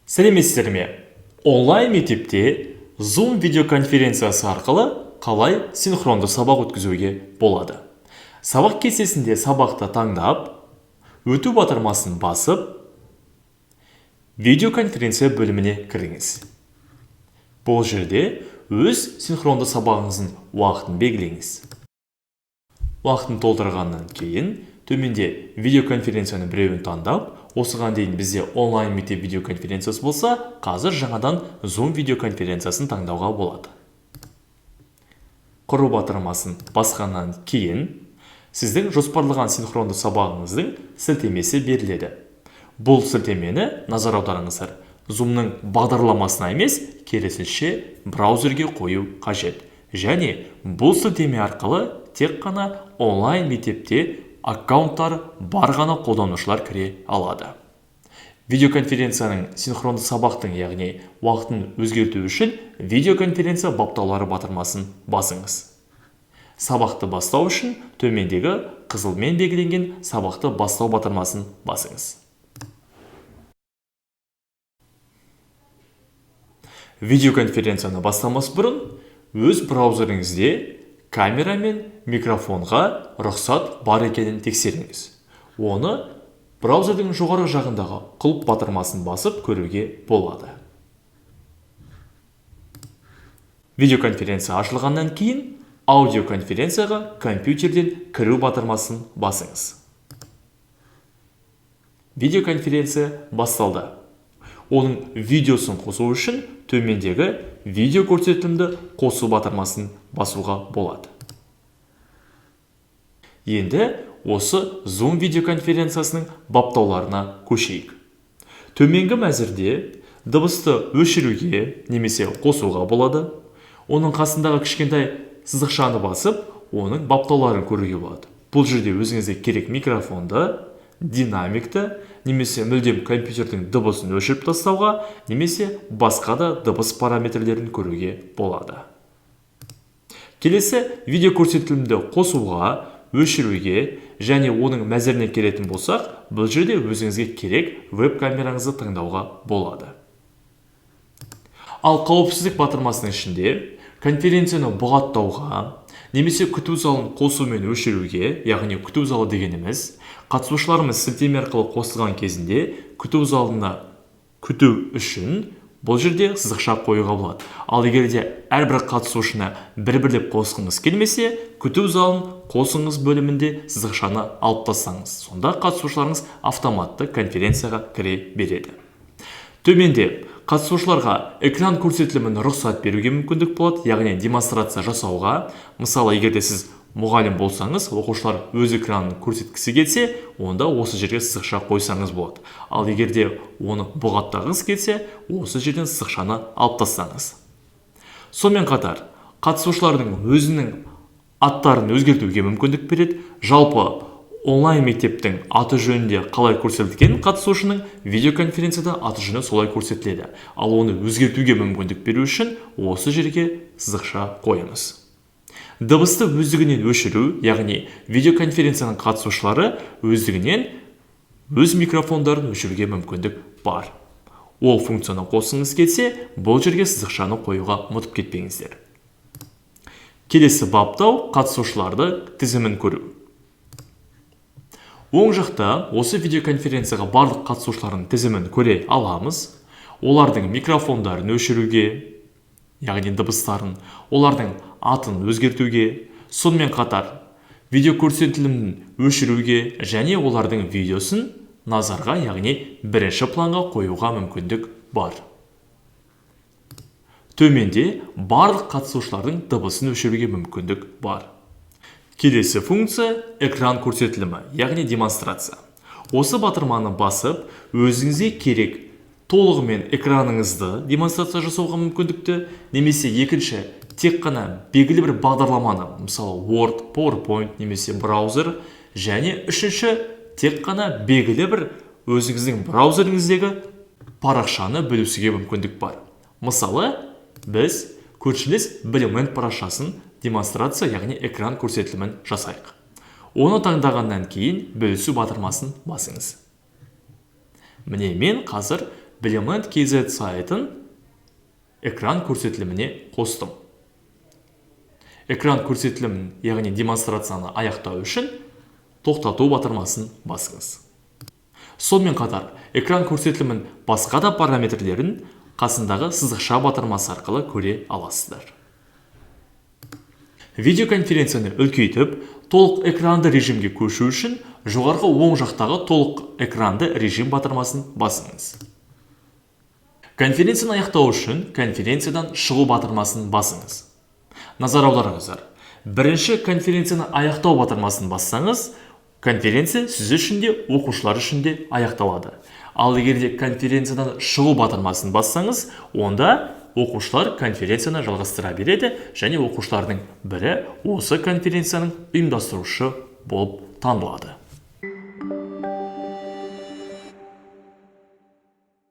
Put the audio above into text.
Сәлеметсіздер ме? Онлайн мектепте Zoom видеоконференциясы арқылы қалай синхронды сабақ өткізуге болады? Сабақ кестесінде сабақты таңдап, өту батырмасын басып, видеоконференция бөліміне кіріңіз. Бұл жерде өз синхронды сабағыңыздың уақытын белгілеңіз. Уақытын толтырғаннан кейін төменде видеоконференцияның біреуін таңдап, осыған дейін бізде онлайн мектеп видеоконференциясы болса, қазір жаңадан Zoom видеоконференциясын таңдауға болады. Құру батырмасын басқаннан кейін сіздің жоспарлаған синхронды сабағыңыздың сілтемесі беріледі. Бұл сілтемені, назар аударыңыздар, Zoom-ның бағдарламасына емес, керісінше браузерге қою қажет. Және бұл сілтеме арқылы тек қана онлайн мектепте аккаунттары бар ғана қолданушылар кіре алады. Видеоконференцияның синхронды сабақтың, яғни уақытын өзгерту үшін видеоконференция баптаулары батырмасын басыңыз. Сабақты бастау үшін төмендегі қызылмен белгіленген сабақты бастау батырмасын басыңыз. Видеоконференцияны бастамас бұрын өз браузеріңізде камера мен микрофонға рұқсат бар екенін тексеріңіз. Оны браузердің жоғарғы жағындағы құлып батырмасын басып көруге болады. Видеоконференция ашылғаннан кейін аудиоконференцияға компьютерден кіру батырмасын басыңыз. Видеоконференция басталды. Оның видеосын қосу үшін төмендегі видео көрсетілімді қосу батырмасын басуға болады. Енді осы Zoom видеоконференциясының баптауларына көшейік. Төменгі мәзірде дыбысты өшіруге немесе қосуға болады. Оның қасындағы кішкентай сызықшаны басып, оның баптауларын көруге болады. Бұл жерде өзіңізге керек микрофонды, динамикті немесе мүлдем компьютердің дыбысын өшіріп тастауға немесе басқа да дыбыс параметрлерін көруге болады. Келесі видео көрсетілімді қосуға, өшіруге және оның мәзіріне келетін болсақ, бұл жерде өзіңізге керек веб-камераңызды таңдауға болады. Ал қауіпсіздік батырмасының ішінде конференцияны бұғаттауға немесе күту залын қосу мен өшіруге, яғни күту залы дегеніміз, қатысушыларымыз сілтеме арқылы қосылған кезінде күту залына күту үшін бұл жерде сызықша қоюға болады. Ал егер де әрбір қатысушыны бір-бірлеп қосқыңыз келмесе, күту залын қосыңыз бөлімінде сызықшаны алып тастаңыз. Сонда қатысушыларыңыз автоматты конференцияға кіре береді. Төменде қатысушыларға экран көрсетілімін рұқсат беруге мүмкіндік болады, яғни демонстрация жасауға. Мысалы, егер де сіз мұғалім болсаңыз, оқушылар өз экранын көрсеткісі келсе, онда осы жерге сызықша қойсаңыз болады. Ал егер де оны бұғаттағыңыз келсе, осы жерден сызықшаны алып тастаңыз. Сонымен қатар, қатысушылардың өзінің аттарын өзгертуге мүмкіндік береді. Жалпы онлайн мектептің аты жөнінде қалай көрсетілген қатысушының видеоконференцияда аты жөні солай көрсетіледі. Ал оны өзгертуге мүмкіндік беру үшін осы жерге сызықша қойыңыз. Дыбысты өздігінен өшіру, яғни видеоконференцияның қатысушылары өздігінен өз микрофондарын өшіруге мүмкіндік бар. Ол функцияны қосқыңыз келсе, бұл жерге сызықшаны қоюға ұмытып кетпеңіздер. Келесі баптау қатысушыларды тізімін көру. Оң жақта осы видеоконференцияға барлық қатысушылардың тізімін көре аламыз. Олардың микрофондарын өшіруге, яғни дыбыстарын, олардың атын өзгертуге, сонымен қатар видео көрсетілімін өшіруге және олардың видеосын назарға, яғни бірінші планға қоюға мүмкіндік бар. Төменде барлық қатысушылардың дыбысын өшіруге мүмкіндік бар. Келесі функция экран көрсетілімі, яғни демонстрация. Осы батырманы басып, өзіңізге керек толығымен экраныңызды демонстрация жасауға мүмкіндікті, немесе екінші тек қана белгілі бір бағдарламаны, мысалы Word, PowerPoint немесе браузер, және үшінші тек қана белгілі бір өзіңіздің браузеріңіздегі парақшаны бөлісуге мүмкіндік бар. Мысалы, біз көршілес Білімленд парақшасын демонстрация, яғни экран көрсетілімін жасайық. Оны таңдағаннан кейін бөлісу батырмасын басыңыз. Міне, мен қазір Bilimland kz сайтын экран көрсетіліміне қостым. Экран көрсетілімін, яғни демонстрацияны аяқтау үшін тоқтату батырмасын басыңыз. Сонымен қатар экран көрсетілімін басқа да параметрлерін қасындағы сызықша батырмасы арқылы көре аласыздар. Видеоконференцияны үлкейтіп, толық экранды режимге көшу үшін жоғарғы оң жақтағы толық экранды режим батырмасын басыңыз. Конференцияны аяқтау үшін конференциядан шығу батырмасын басыңыз. Назар аударыңыздар: бірінші конференцияны аяқтау батырмасын бассаңыз, конференция сіз үшін де, оқушылар үшін де аяқталады. Ал егер де конференциядан шығу батырмасын бассаңыз, онда оқушылар конференцияны жалғастыра береді және оқушылардың бірі осы конференцияның ұйымдастырушы болып танылады.